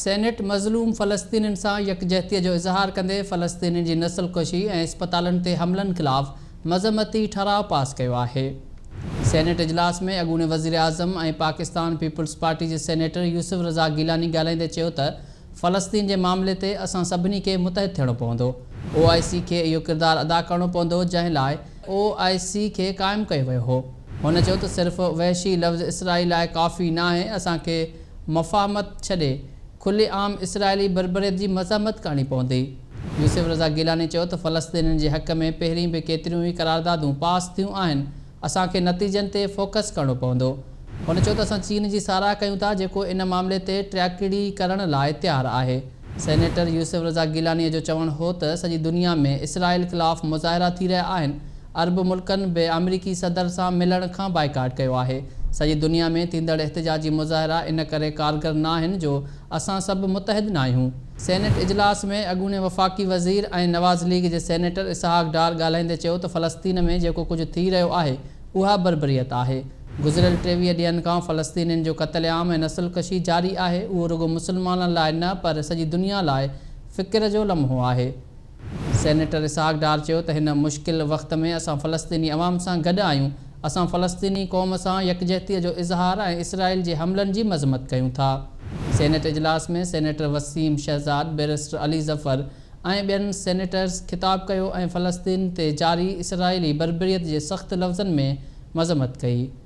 Senate مظلوم فلسطينين سان يڪجهتي جو اظهار ڪندي فلسطينين جي نسل ڪشي ۽ اسپتالن تي حملن خلاف مذمتي ٺهراء پاس ڪيو آهي. سينيٽ اجلاس ۾ اڳوڻي وزيراعظم ۽ پاڪستان پيپلز پارٽي جي سينيٽر يوسف رضا گيلاني ڳالهائيندي چيو ته فلسطين جي معاملي تي اسان سڀني کي متحد ٿيڻو پوندو، او آء سي کي اهو ڪردار ادا ڪرڻو پوندو جنهن لاء او آء سي کي قائم ڪيو ويو هو. هن چيو ته صرف وحشي لفظ اسرائيل لاء ڪافي ناهي، اسان کي مفاهمت ڇڏي کلي عام اسرائيلي بربريت جي مزاحمت ڪرڻي پوندي. يوسف رضا گيلاني چيو ته فلسطينين جي حق ۾ پهرين به ڪيتريون ئي قراردادون پاس ٿيون آهن، اسان کي نتيجن تي فوڪس ڪرڻو پوندو. هن چيو ته اسان چين جي ساراهه ڪيون ٿا جيڪو ان معاملي تي ٽياڪڙي ڪرڻ لاء تيار آهي. سينيٽر يوسف رضا گيلاني جو چوڻ هو ته سڄي دنيا ۾ اسرائيل خلاف مظاهرا ٿي رهيا آهن، عرب ملڪن به آمريڪي صدر سان ملڻ کان بائيڪاٽ ڪيو آهي، سڄي دنيا ۾ ٿيندڙ احتجاجي مظاهرا ان ڪري ڪارگر ناهن جو اسان سڀ متحد ناهيون. سينيٽ اجلاس ۾ اڳوڻي وفاقي وزير ۽ نواز ليگ جي سينيٽر اسحاق ڊار ڳالهائيندي چيو ته فلسطين ۾ جيڪو ڪجهه ٿي رهيو آهي اها بربريت آهي، گذريل 23 ڏينهن کان فلسطينين جو قتل عام ۽ نسل ڪشي جاري آهي، اهو رڳو مسلمانن لاء نه پر سڄي دنيا لاء فڪر جو لمحو آهي. سينيٽر اسحاق ڊار چيو ته هن مشڪل وقت ۾ اسان فلسطيني عوام سان گڏ آهيون، اسان فلسطيني قوم سان يڪجهتي جو اظهار ۽ اسرائيل جي حملن جي مذمت ڪيون ٿا. سينيٽ اجلاس ۾ سينيٽر وسيم شهزاد، بئريسٽر علي ظفر ۽ ٻين سينيٽرز خطاب ڪيو ۽ فلسطين تي جاري اسرائيلي بربريت جي سخت لفظن ۾ مذمت ڪئي.